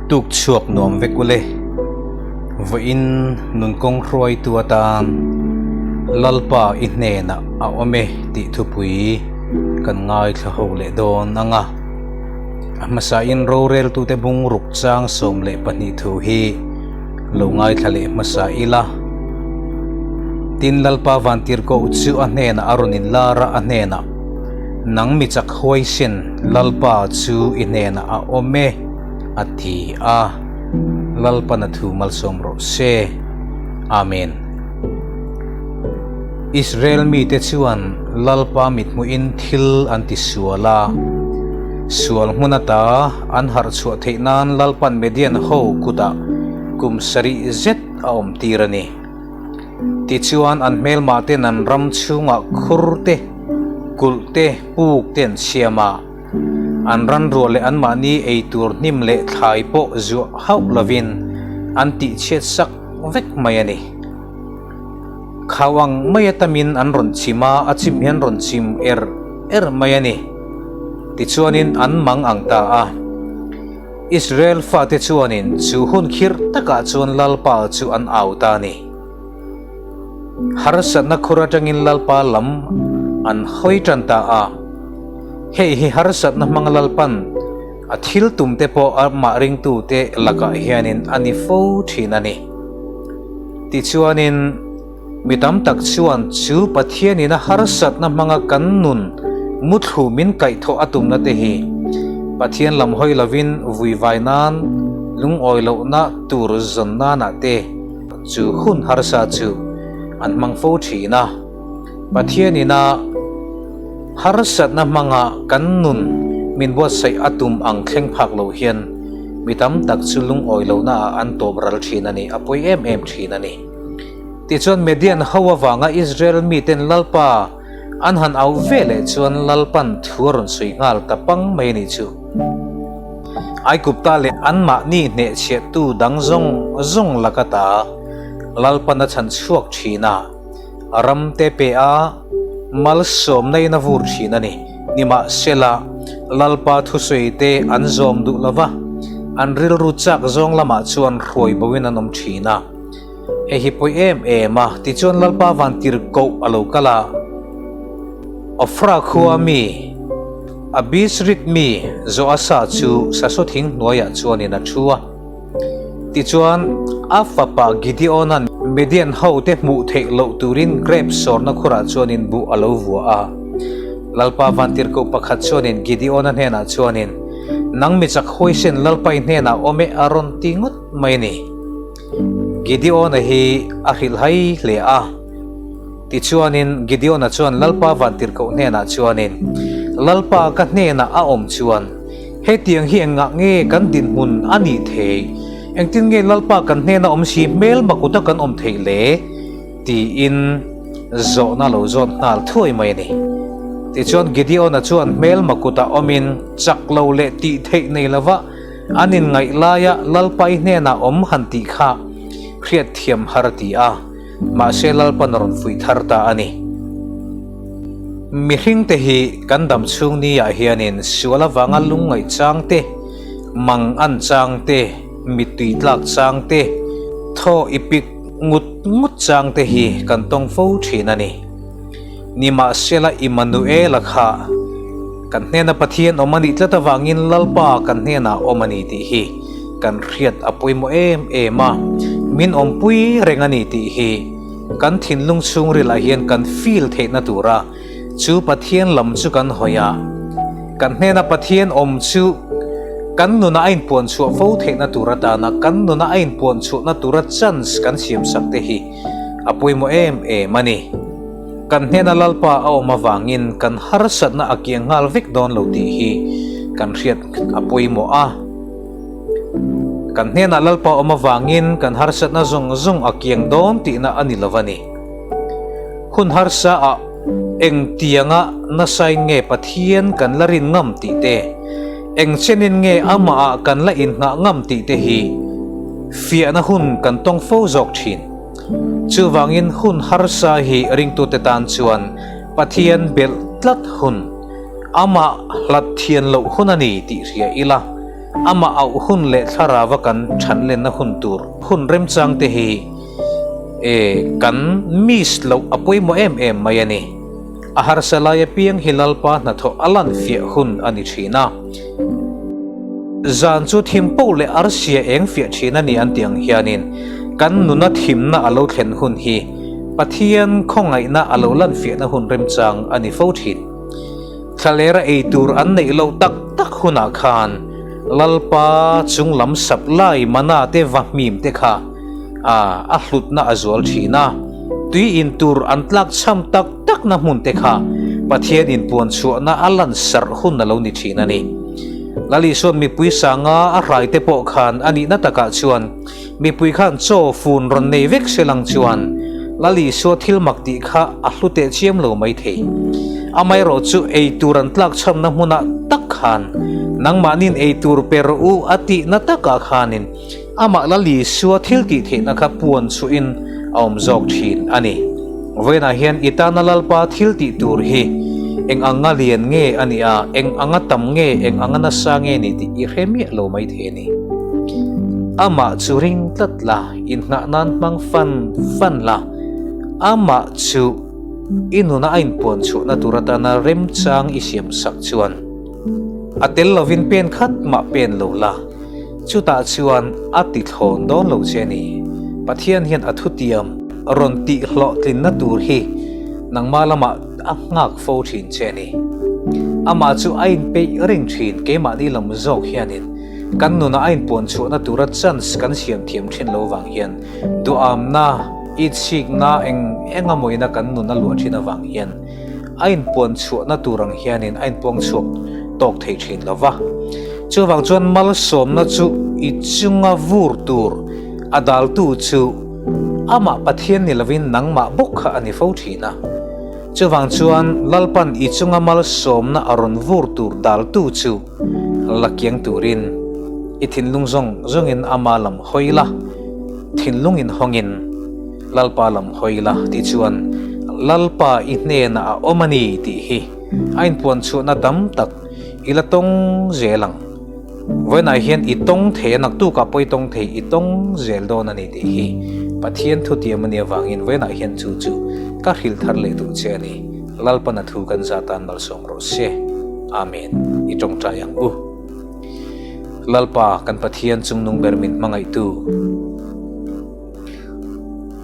Tuk chhuak nuam vek ule. Vawiin nunkawng hruaitu atan Lalpa i hnenah a awm e tih thupui kan ngaithla ho leh dawn ang a. A hmasain roreltute bungruk chang 12 thu hi lo ngaithla leh hmasa ila. Tin, Lalpa Vantirhkoh chu a hnenah a rawn inlar a, a hnenah, Nang mi chak huaisen, Lalpa chu i hnenah a awm e, a ti a. Lalpan a thu malsawm rawh se. Amen. Israel mite chuan Lalpa mithmuhin thil an ti sual a. Sual hmun ata an harh chhuah theih nan Lalpan Median ho kutah kum sarih zet a awm tir a ni. Tichuan an hmelmah ten an ram chhungah khur te, kulh te, puk te an siam a. An ran ruah leh anmahni ei tur hnim leh thlai pawh zuah hauh lovin an tihchhiat sak vek mai a ni. Khau ang mai atamin an rawn chim a, a chim hian rawn chim er er mai a ni. Tichuanin an mang ang ta a. Israel fate chuanin chu hun khirh takah chuan Lalpa chu an au ta a ni. Harsatna khur atangin Lalpa lam an hawi tan ta a. Hei hi harsatna hmang Lalpan a thil tum te pawh amah ringtute lakah hianin a ni fo thin a ni. Tichuanin, mi tam tak chuan chu Pathianin a harsatna hmanga kan nun muthlu min kaihthawh a tumna te hi Pathian lam hawi lovin vuivai nan, lungawi lohna tur zawn nanah te chu hun harsa chu an hmang fo thin a. Pathianin a harsatna hmanga kan nun min buatsaih a tum ang thleng phak lo hian mi tam tak chu lungawi lohna ah an tawp ral thin a ni, a pawi em em thin a ni. Tichuan Median ho avanga Israel miten Lalpa an han au ve leh chuan Lalpan thu a rawn sawi nghal ta pang mai a nih chu. Aigupta leh anmahni hnehchhiahtu dang zawng zawng laka ta Lalpan a chhan chhuak thin a. A ram te pe a, malsawmna in a vur thin a ni. Nimahsela, Lalpa thusawi te an zawm duh lo va, an rilru chak zawng lamah chuan hruai boin an awm thin a. Hei hi pawi em em a, tichuan Lalpa vantirhkoh a lo kal a. Ofra khua mi, Abisrit mi Joasa chu sasaw thing hnuaiah chuanin a thu a. Tichuan, a fapa Gideona'n Midian hote hmuh theih loh turin grep sawrna khurah chuanin buh a lo vua a. Lalpa vantirhkoh pakhat chuanin Gideona hnenah chuanin, Nang mi chak huaisen Lalpai hnenah awm e a rawn ti ngawt mai a ni. Gideona hi a hrilhhai hle a. Tichuanin Gideona chuan Lalpa vantirhkoh hnenah chuanin, Lalpa ka hnenah a awm chuan, Hetiang hi engah nge kan dinhmun a nih theih? Engtin nge Lalpa kan hnena awm si hmel makuta kan awm theih le? tiin zawhna lo zawt nghal thuai mai a ni. Tichuan Gideona chuan hmel makuta awmin chak lo leh tih theih nei lova an inngaih laia Lalpa i hnenah awm han tih kha hriatthiam har a ti a. Mahse Lalpan a rawn fuih thar ta a ni. Mihringte hi kan dam chhung ni ah hianin sual avanga lungngaih chang te, mang an chang te, mittui tlak chang te, thaw i pik ngut ngut chang te hi kan tawng fo thin a ni. Nimahsela Immanuela kha kan hnena Pathian awm a nih tlat avangin Lalpa kan hnenah awm a ni tih hi kan hriat a pawimawh em em a, min awmpui reng a ni tih hi kan thinlung chhungrilah hian kan feel theihna tura chu Pathian lam chu kan hawi a, kan hnena Pathian awm chu kan nuna a inpuan chhuah fo theihna tur atana kan nuna a inpuan chhuahna tura chance kan siamsak te hi a pawimawh em em a ni. Kan hnena Lalpa a awm avangin kan harsatna a kiang nghal vek dawn lo tih hi kan hriat a pawimawh a. Kan hnenah Lalpa awm avangin kan harsatna zawng zawng a kiang dawn tihna a ni lo a ni. Hun harsa ah eng tianga nasain nge Pathian kan la rin ngam tih te, eng chenin nge amah ah kan la inngah ngam tih te hi fiahna hun kan tawng fo zawk thin. Chuvangin hun harsa hi ringtute tan chuan Pathian belh tlat hun, amah hlat thian loh hun a ni tih hria ila. Amah auh hun leh thlarava kan thanlenna hun tur hun remchang te hi e kan miss loh a pawimawh em em mai a ni. A harsa lai apiang hi Lalpa hnathawh a lan fiah hun a ni thin a. Zan chu thim poh leh arsia eng fiah thin a ni an tih ang hianin kan nuna thimna a lo thlen hun hi Pathian khawngaihna a lo lan fiahna hun remchang a ni fo thin. Thlalera ei tur an neih loh tak tak hunah khan Lalpa chung lam sap lai mana te va hmim te kha a hlutna a zual thin a, tui in tur an tlak chham tak takna hmun te kha Pathian inpuan chhuahna a lan sarh hun a lo ni thin a ni. Lal Isuan mipui sanga a hrai te pawh khan a nihna takah chuan mipui khan chaw fun rawn nei vek se lang chuan Lal Isua thil mak tih kha a hlu teh chiam lo mai thei. Amaherawh chu ei tur an tlak chhamna hmunah tak khan nangmahniin ei tur pe rawh u a tihna takah khanin Amah Lal Isua thil tih theihna kha puan chhuhin a awm zawk thin a ni. Vawiinah hian i tana Lalpa thil tih tur hi eng anga lian nge a nih a, eng anga tam nge, eng anga nasa nge ni tih i hre miah lo mai thei a ni. Amah chu ring tlat la, inngah nan hmang fan fan la, amah chu i nuna a inpuan chhuahna tur atana remchang i siam sak chuan a tel lovin pen khat mah pen lo la, Chutah chuan a ti thlawn dawn lo che a ni. Pathian hian a thutiam rawn tih hlawhtlinna tur hi nangmah lamah a nghak fo thin che a ni. Amah chu a inpeih reng thin keimahni lam zawk hianin kan nunah a inpuan chhuahna tura chance kan siam thiam thin lo vang hian duhamna, itsikna eng eng amawina kan nun a luah thin avang hian A inpuan chhuahna tur ang hianin a inpuang chhuak tawk thei thin lo va. Chuvang chuan malsawmna chu i chunga vur tur a daltu chu amah Pathian ni lovin nangmah bawk kha a ni fo thin a. Chuvang chuan Lalpan i chunga malsawmna a rawn vur tur daltu chu la kiang turin i thinlung zawng zawngin ama lam hawi la, thinlung inhawngin. Lalpa lam hawi la tih chuan Lalpa i hnenah a awm a ni tih hi a inpuan chhuahna tam tak i la tawng zel ang. Vawiinah hian i tawng thei a, naktukah pawh i tawng thei, i tawng zel dawn a ni tih hi Pathian thutiam a nih avangin vawiinah hian chu chu ka hrilh thar leh duh che a ni. Lalpan a thu kan za tan malsawm rawh se. Amen. I tawngtai ang u. Lalpa kan Pathian chungnung ber min hmangaihtu.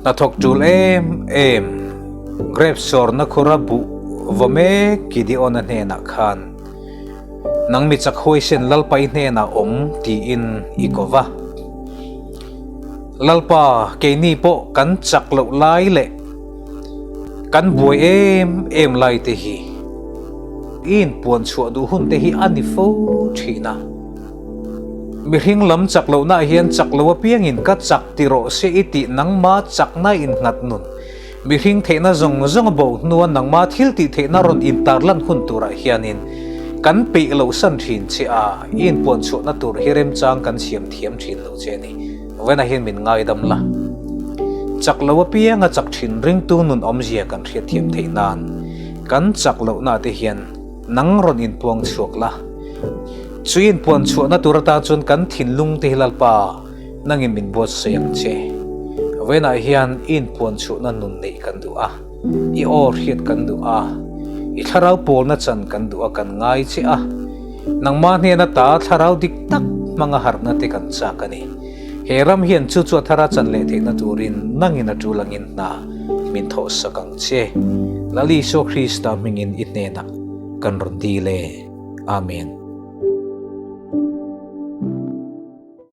Hnathawk tul em em grape sawrna khura buh vaw mek Gideon-a hnenah khan, Nang mi chak huaisen Lalpa i hnenah awm tiin i ko va. Lalpa, keini pawh kan chak loh lai leh kan buai em em lai te hi i inpuan chhuah duh hun te hi a ni fo thin a. Mihring lam chak lohnaah hian chak lo apiangin ka chak ti rawh se i tih nangma chakna innghat nun. Mihring theihna zawng zawng a bo hnua nangma thil tih theihna rawn intarlan hun turah hianin kan peih loh san thin che a, i inpuan chhuahna tur hi remchang kan siam thiam thin lo che a ni. Vawiinah hian min ngaidam la. Chak lo apianga chak thin ringtu nun awmzia kan hriatthiam theih nan kan chak lohnaah te hian Nang rawn inpuang chhuak la. Chu inpuan chhuahna tur atan chuan kan thinlung te hi Lalpa nangin min buatsawi ang che. Vawiinah hian i inpuan chhuahna nun neih kan duh a, i aw hriat kan duh a, i thlarau pawlna chan kan duh a kan ngai che a. Nangmah hnena ta thlarau dik tak hmanga harhna te kan chak a ni. He ram hian chu chu a thara chan leh theihna turin nangin a tul angin hna min thawhsak ang che. Lal Isua Krista hmingin i hnenah kan rawn dil e. Amen.